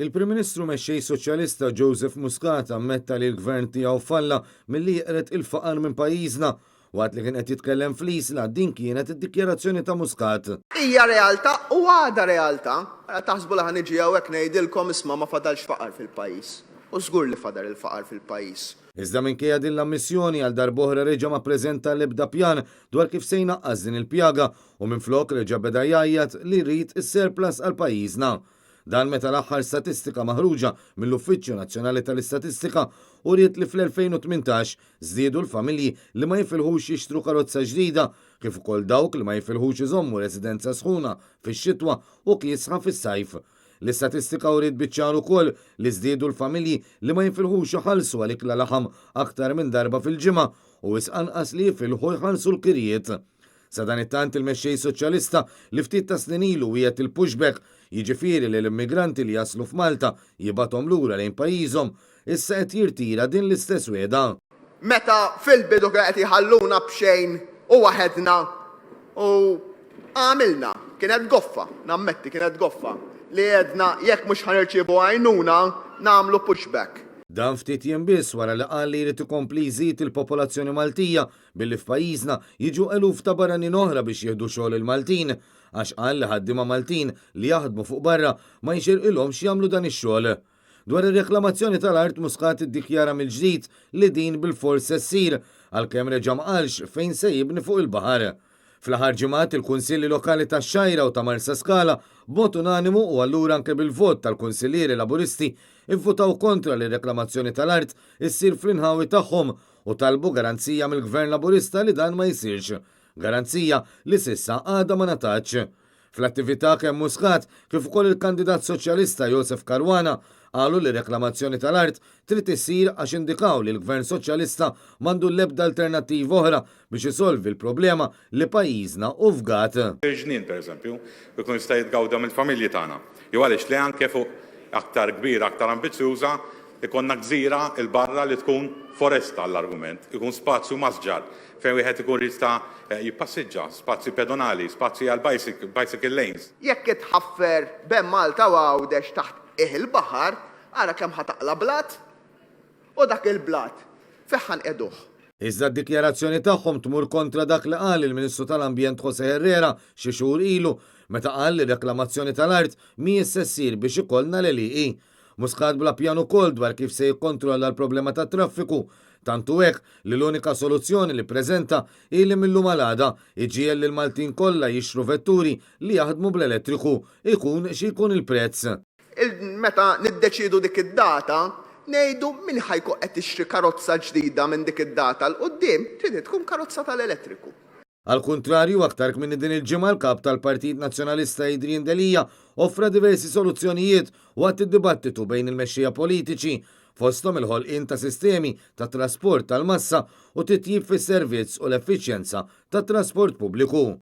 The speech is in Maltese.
Il-Prim Ministru Mexxej Soċjalista Joseph Muscat ammetta li l-Gvern tiegħu falla milli jeqred il-faqar minn pajjiżna. Waqt li kien qed jitkellem fl-Isla, din kienet id-dikjarazzjoni ta' Muscat. Hija realtà u għadha realtà. Ara taħsbu li ħa niġi hawnhekk ngħidilkom isma' ma fadalx faqar fil-pajjiż. U żgur li fadal il-faqar fil-pajjiż. Iżda minkejja din l-ammissjoni għal darb'oħra reġa' ma ppreżenta l-ebda pjan dwar kif se jnaqqas din il-pjaga u minflok reġa' beda jgħajjat li jrid is-surplus għal pajjiżna. Dan meta l-aħħar statistika maħruġa mill-Uffiċċju Nazzjonali tal-Istatistika uriet li fl-2018 żdiedu l-familji li ma jifilħux jixtru karozza ġdida kif ukoll dawk li ma jifilħux iżommu residenza sħuna fix-xitwa u kiesħa fis-sajf. L-istatistika uriet biċ-ċar ukoll li żdiedu l-familji li ma jifilħux iħallsu għal ikla laħam aktar minn darba fil-ġimgħa u wisq anqas li jifilħu jħallsu l-kirjiet. Sadanittant il-mexxej Soċjalista li ftit ta' snin ilu wiegħed il-pushback, jiġifieri li l-immigranti li jaslu f'Malta jibgħathom lura lejn pajjiżhom, issa qed jirtira din l-istess wiegħda. Meta fil-bidu kienu qed jħalluna b'xejn u waħedna u għamilna, kienet goffa, nammetti kienet goffa, li għedna jekk mhux ħa nirċievu għajnuna nagħmlu pushback. Dan ftit jiem biss wara li qal li jrid ikompli jżid il-popolazzjoni Maltija billi f'pajjiżna jiġu eluf ta' barranin oħra biex jieħdu xogħol il-Maltin, għax qal li ħaddiema Maltin li jaħdmu fuq barra ma jixirqilhomx jagħmlu dan ix-xogħol. Dwar ir-reklamazzjoni tal-art Muscat iddikjara mill-ġdid li din bilfors se ssir, għalkemm reġa' ma qalx fejn se jibni fuq il-baħar. Fl-aħħar ġimgħat il-Kunsilli Lokali tax-Xgħajra u ta' Marsaskala b'mod unanimu u allura anke bil-vot tal-Kunsillieri Laburisti ivvutaw kontra li r-reklamazzjoni tal-art issir fl-inħawi tagħhom u talbu garanzija mill-Gvern Laburista li dan ma jsirx. Garanzija li s'issa għadha ma ngħatatx. Fl-attività kemm Muscat kif ukoll il-kandidat Soċjalista Josef Caruana qalu li reklamazzjoni tal-art trid issir għax indikaw li l-Gvern Soċjalista m'għandu l-ebda alternattiva oħra biex isolvi l-problema li pajjiżna hu fgat. Il-ġnien pereżempju, ikun jista' jitgawda mill-familji tagħna. Jew għaliex le anke fuq aktar kbira, aktar ambizzjuża, Ikollna gżira 'l barra li tkun foresta għall-argument, ikun spazju masġar fejn wieħed ikun jista' jippassiġġa, spazji pedonali, spazji għal bicycle lanes. Jekk itħaffer bejn Malta u Għawdex taħt qiegħ il-baħar, ara kemm ħa taqla' blat, u dak il-blat fih ħa nqiegħduh. Iżda d-dikjarazzjoni tagħhom tmur kontra dak li qal il-Ministru tal-Ambjent José Herrera xi xhur ilu, meta qal li reklamazzjoni tal-art mhijiex se ssir biex ikollna l-għelieqi. Muscat bla pjan ukoll dwar kif se jikkontrolla l-problema tat-traffiku. Tant hu hekk li l-unika soluzzjoni li ppreżenta hi li mil-lum għal għada iġiegħel lill-Maltin kollha jixtru vetturi li jaħdmu bl-elettriku, ikun xi jkun il-prezz. Meta niddeċiedu dik id-data, ngħidu min ħa jkun qed jixtri karozza ġdida minn dik id-data 'l quddiem trid tkun karozza tal-elettriku. Għall-kuntrarju, aktar kmieni din il-ġimgħa l-Kap tal-Partit Nazzjonalista Adrian Delia offra diversi soluzzjonijiet waqt id-dibattitu bejn il-mexxejja politiċi, fosthom il-ħolqien ta' sistemi ta' trasport tal-massa u titjib fis-servizz u l-effiċjenza tat-trasport pubbliku.